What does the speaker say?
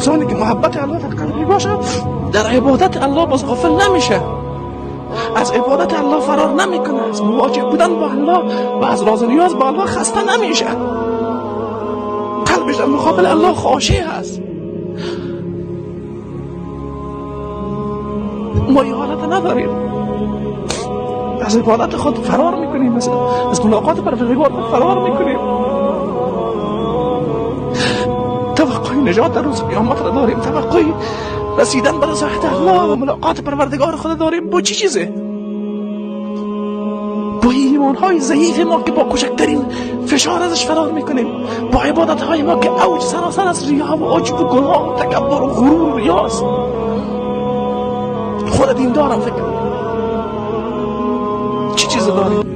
انسانی که محبت الله در قلبی باشه در عبادت الله باز غافل نمیشه، از عبادت الله فرار نمیکنه، از مواجه بودن با الله و از راز و نیاز با الله خسته نمیشه، قلبش در مقابل الله خاشع هست. ما این حالت نداریم، از عبادت خود فرار میکنیم، از ملاقات پروردگار خود فرار میکنیم. توقع نجات در روز قیامت را داریم، توقع رسیدن به رضایت الله و ملاقات پروردگار خود داریم. با چی چیزه؟ با ایمان های ضعیف ما که با کوچکترین فشار ازش فرار میکنیم، با عبادت های ما که اوج سراسر از ریا و عجب و گناه و تکبر و غرور و ریاست. خود دیندارم فکر چی چیز داریم؟